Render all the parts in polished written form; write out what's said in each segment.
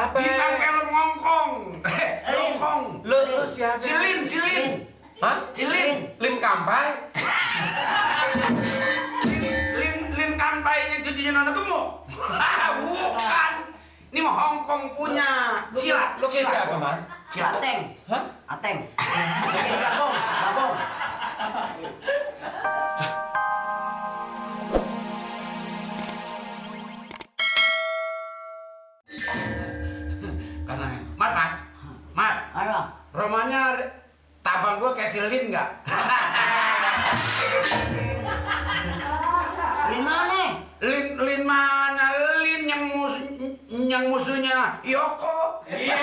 siapa? Bintang film Hongkong. Hongkong. Lu siapa? Silin. Hah? Silin. Lim Kampai? Lin Kanpai cucunya Nona Gemuk. Bukan. Ini mah Hongkong punya. Silat. Lu siapa, Man? Silat. Ateng. Hah? Ateng. Ini bagong. Karena Mat. Ada. Romanya tabang gua kayak Silin nggak? Di mana? Lin mana? Lin yang musuhnya Yoko. Iya.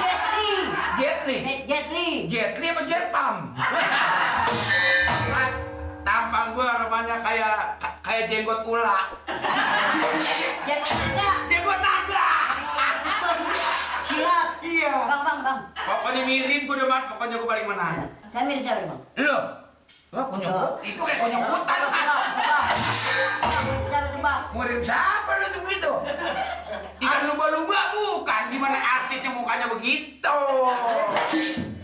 Jet Li. Jet Li. Jet Li. Jet Li apa Jet Pam? Tampang gua rumahnya kayak jenggot ular. Jenggot naga. Jenggot naga. Silat. Iya. Bang. Pokoknya mirip gua demat, pokoknya gua paling menang. Saya mirip siapa, Bang? Lo? Wah, kunyuk. Itu kayak kunyukutan. Siapa tuh, Bang? Mirip siapa lu tuh begitu? Ikan lumba-lumba bukan? Gimana artisnya mukanya begitu?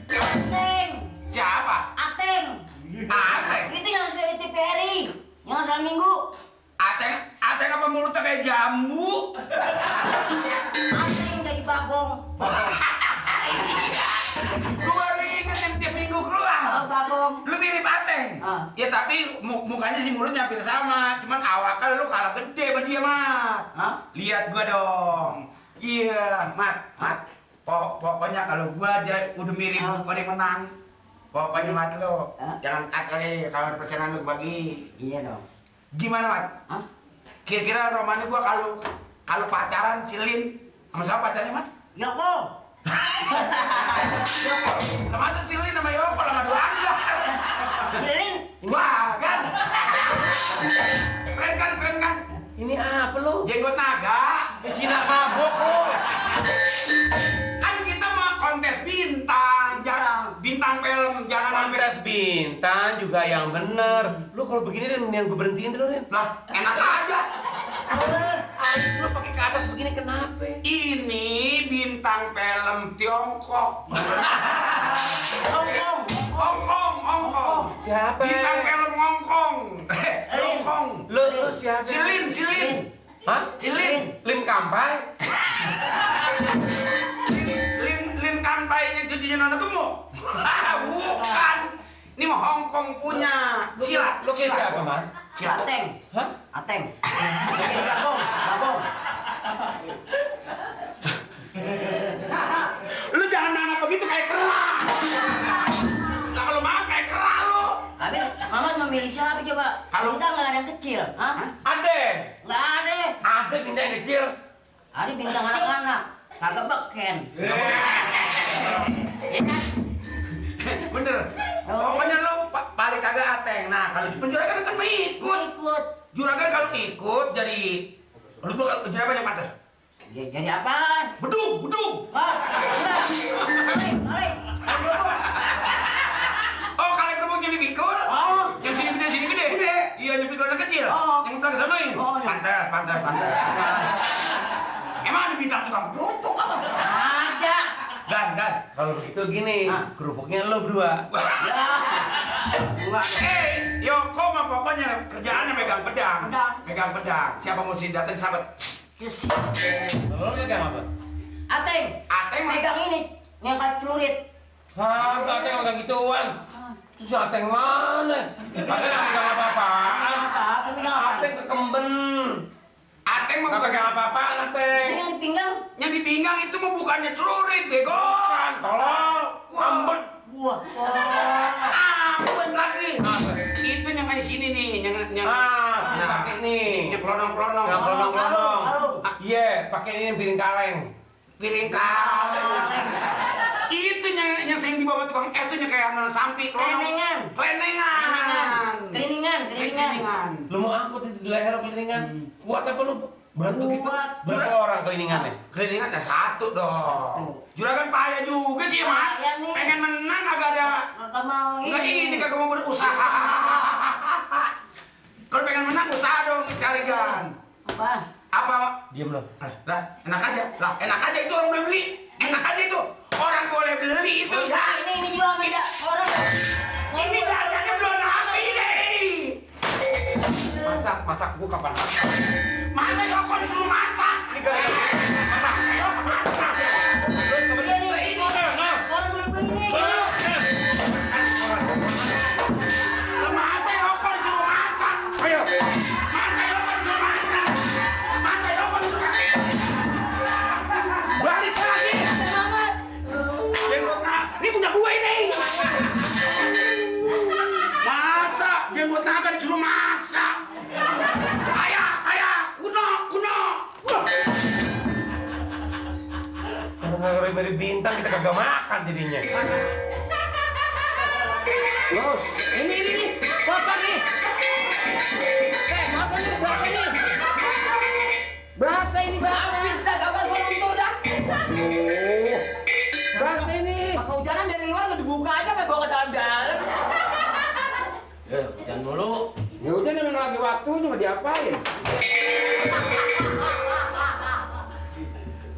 Ateng. Siapa? Ateng. Ateng. Itu yang seperti TVRI. Yang asal Minggu. Ateng apa mulutnya kayak jambu? Ateng jadi bagong. Gue baru inget yang tiap minggu keluar. Oh, bagong. Lu mirip Ateng. Ya tapi mukanya sih mulutnya hampir sama. Cuman awaknya lu kalah gede sama dia, Mat. Hah? Lihat gua dong. Iya, Mat. Pokoknya kalau gua udah mirip gua yang menang. Pokoknya Mat lu jangan kali kalau ada persenan lu bagi. Iya dong. Gimana, Mat? Hah? Kira-kira romannya gua kalau pacaran Silin sama siapa pacarnya, Mat? Yoko. Yoko. Lah masa Silin sama Yoko lah ngadu anggar. Silin. Wah, kan? Keren kan? Ini apa lu? Jenggot naga. Cina mabok lu. Kan kita mau kontes bintang, jangan bintang film, jangan sampai Kontes bintang juga yang bener. Lu kalau begini Rin, mendingan gue berhentiin dulu Rin. lah enak aja. Abis lu pakai ke atas begini kenapa? Ini bintang film Tiongkok. Hongkong. Siapa? Bintang film Hongkong. Hongkong. Lu siapa? Silin. Hah? Silin. Lim Kampai? Lin Kanpai cucunya Nona Gemuk. Bukan. Ini mah Hongkong punya. Silat. Lu siapa, Man? Silat. Ateng. Hah? Ateng. Ini bagong. Lu jangan nangap begitu kayak kera. Nah kalau maaf kayak kera lu. Habis Mamat memilih siapa coba? Kalau- Bintang nggak ada yang kecil, hah? Ade. Nggak ada. Ada bintang yang kecil. Ada bintang anak-anak. Kagak beken. Ya kan? Bener. Pokoknya lu balik kagak Ateng. Nah kalau di penjuragan kan ikut. Ikut. Juragan kalau ikut jadi lu juragan yang pantas. Jadi apaan? Bedung. Hah? Enggak. Balik. Oh kalian kerupuk jadi pikul? Oh. Yang sini gede. Iya yang pikul anak kecil. Oh. Yang udah kesonoin. Oh, iya. Pantas. Emang ada bintang tukang kerupuk apa? Ada. Dan. Kalau begitu gini, Hah? kerupuknya lo berdua. Ya. Enggak. Yoko mah pokoknya kerjaannya megang pedang. Siapa mesti datang sahabat? Cus. Lo megang apa? Ateng. Ateng mah Megang ini. Ngangkat celurit. Hah, Ateng megang gituan. Terus Ateng mana? Ateng nggak megang apa-apaan. Apa? Megang apa? Ateng kekemben. Ateng mah Nggak pegang apa-apaan Ateng. Ini yang di pinggang. yang di pinggang itu mah bukannya celurit, bego. Kan, tolong. Ambet. Wah. Ambet lagi. Itu yang kayak sini nih, yang Sini pakai nih. yang kelonong-kelonong. Yang kolong-kolong. Kalung. Iya, pakai ini piring kaleng. Piring kaleng. Itu yang sering dibawa tukang itu kayak anak sampi. Kelenengan. Keliningan. Lu mau angkut di leher keliningan? Kuat apa lu? Berat begitu? Kuat. Berapa orang keliningannya? Keliningan ada satu dong. Juragan payah juga sih, Mat. Payah nih. Pengen menang kagak ada. Kagak mau Enggak ini kagak mau berusaha. Kalau pengen menang usaha dong cari gan. Apa? Apa Diam lo. Lah, enak aja. Lah, enak aja itu orang boleh beli. Enak aja itu. Orang boleh beli itu ya. Ini juga beda orang. Ini harganya belum rapi nih. Masak gua kapan masak? Masa Yoko disuruh masak? Ini gara-gara masak. Yoko masak. Iya nih. Orang belum beli nih. Masa Yoko disuruh masak? Ayo. Masa Yoko disuruh masak? Masa Yoko disuruh masak? Balik lagi. Selamat. Jenggot ini punya gue ini. Masa jenggot naga disuruh masak? Ayah, kuno. Wah. Orang dari bintang kita kagak makan jadinya. Los, ini nih, foto nih. Foto nih, bahasa nih. Bahasa ini bahasa. Habis dah gambar belum tuh dah. Oh, bahasa ini. Maka hujanan dari luar nggak dibuka aja sampai bawa ke dalam. Hujan dulu. Ya hujan memang lagi waktunya mau diapain?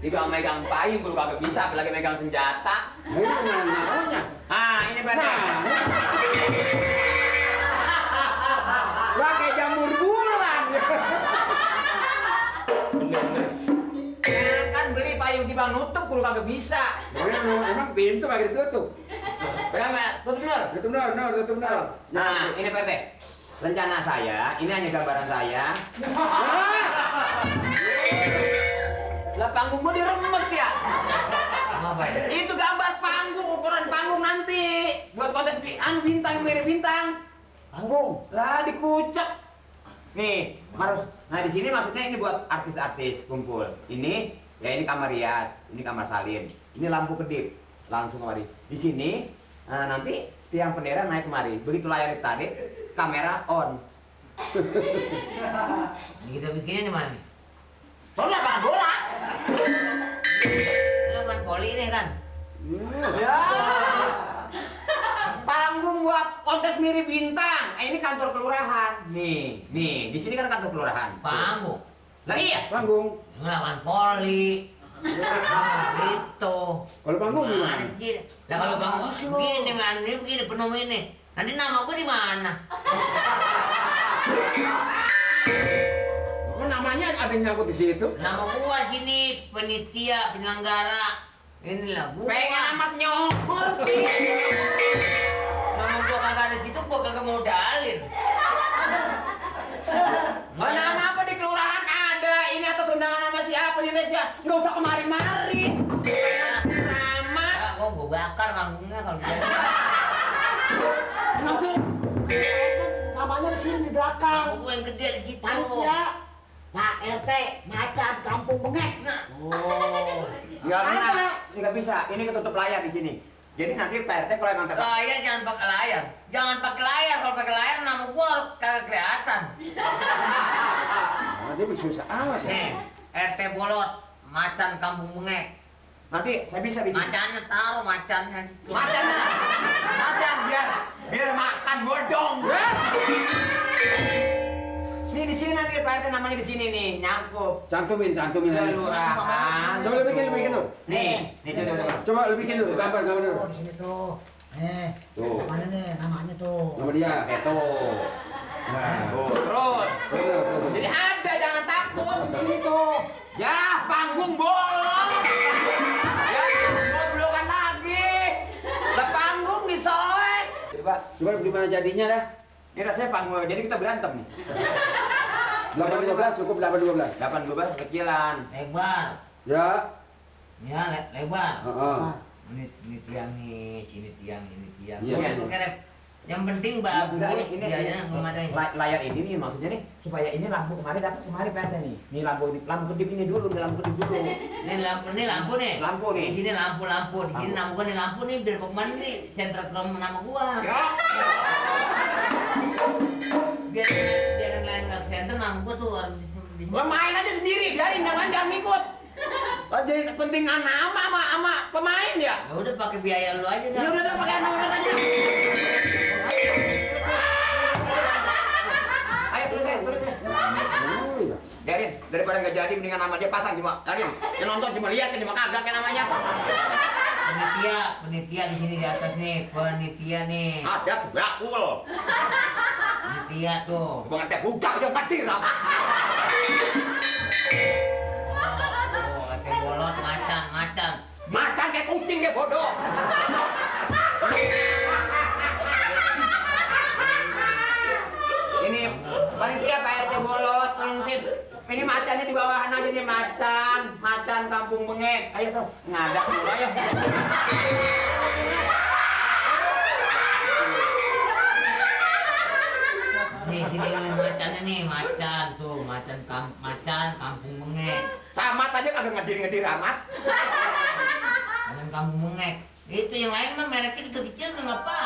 Tiga megang payung kalau kagak bisa, apalagi megang senjata. Ini mana namanya? Ah, ini benar. Wah, kayak jamur bulan. Kan beli payung di bang nutup kalau kagak bisa. Emang pintu kagak ditutup. Pegang, tutup Nur. Tutup benar. Nah, ini Pak RT. Rencana saya, ini hanya gambaran saya. Lah panggung gua diremes ya. Apa ya? Itu gambar panggung, ukuran panggung nanti. Buat kontes bintang, mirip bintang. Panggung. Lah dikucek. Nih, harus. Nah, di sini maksudnya ini buat artis-artis kumpul. Ini ya ini kamar rias, ini kamar salin. Ini lampu kedip. Langsung kemari. Di sini nanti tiang bendera naik kemari. Begitu layar ditarik, kamera on. Ini kita bikinnya di mana nih? Soalnya lapangan bola. Lapangan voli ini kan? Ya. Panggung buat kontes mirip bintang. Ini kantor kelurahan. Nih, di sini kan kantor kelurahan. Panggung. Lah iya. Panggung. Ini lapangan voli. Gitu. Kalau panggung Mana gimana? sih? Lah kalau panggung begini man, ini begini penuh ini. Nanti nama gue di mana? Oh, namanya ada yang nyangkut di situ. Nama gua sini penitia penyelenggara. Inilah gua. Pengen amat nyongol sih. Nama gua kagak ada situ, gua kagak mau dalin. Oh, nama apa di kelurahan ada? Ini atas undangan nama siapa di Indonesia? Nggak usah kemari-mari. Nama. Gua bakar panggungnya kalau gitu. Nanti namanya di sini di belakang. Nama gua yang gede di situ. Panitia Pak RT Macan Kampung Bengek. Nah, Nggak bisa. Ini ketutup layar di sini. Jadi nanti Pak RT kalau emang tetap layar jangan pakai layar. Jangan pakai layar. Kalau pakai layar nama gua kagak kelihatan. Nah, dia susah awas ya. Nih, RT Bolot, Macan Kampung Bengek. nanti saya bisa bikin. Macannya taruh macannya situ. Macan biar makan bodong. Nih di sini nanti Pak RT namanya di sini nih nyangkut. Cantumin aja. Kelurahan. Coba lu bikin dulu. Nih coba. Coba lu bikin dulu, gambar dulu. Oh, di sini tuh. Tuh. Namanya nih, namanya tuh. Nama dia. Tuh. Nah, Terus. terus. Jadi ada jangan takut. Di sini tuh. Ya panggung bolong. Ya belok-belokan lagi. Lah panggung disoek. Coba. Coba gimana jadinya dah? Ini rasanya panggung jadi kita berantem nih. 8-12 cukup 8-12. 8-12 kecilan. Lebar. Ya. Ya, lebar. Heeh. Ini tiang nih, sini tiang, ini tiang. Iya. Oke, yang penting bagus, Ini biayanya memadai. layar ini nih maksudnya nih supaya ini lampu kemarin dapat kemarin Pak nih. Ini lampu kedip ini dulu, lampu kedip dulu. Ini lampu nih. Lampu nih. Di sini lampu. Di sini nama gua nih lampu nih biar kemana nih sentra ke nama gua. Ya. Biar yang lain nggak senter nama gua tuh harus di sini. Lah main aja sendiri, biarin jangan ikut. Oh, jadi penting nama sama pemain ya. Ya udah pakai biaya lu aja Ya dah. udah pakai nama aja. Ayo terus. Oh, iya. Biarin daripada nggak kagak jadi, mendingan nama dia pasang cuma. Tadi yang nonton cuma lihat cuma kagak kan namanya. Penitia di sini di atas nih, penitia nih. Ada bakul. Penitia tuh. Gua ngerti budak aja padir apa. Oh, kayak bolot macan. Macan kayak kucing kayak bodoh. Ini panitia Pak RT Bolot, tolong sip. Ini macannya di bawahan aja nih macan kampung bengek. Ayo tuh, ngadak dulu ayo. Nih sini macannya nih, macan kampung bengek. Camat aja kagak ngedir amat. Macan kampung bengek. Itu yang lain mah mereknya kecil-kecil nggak apa-apa.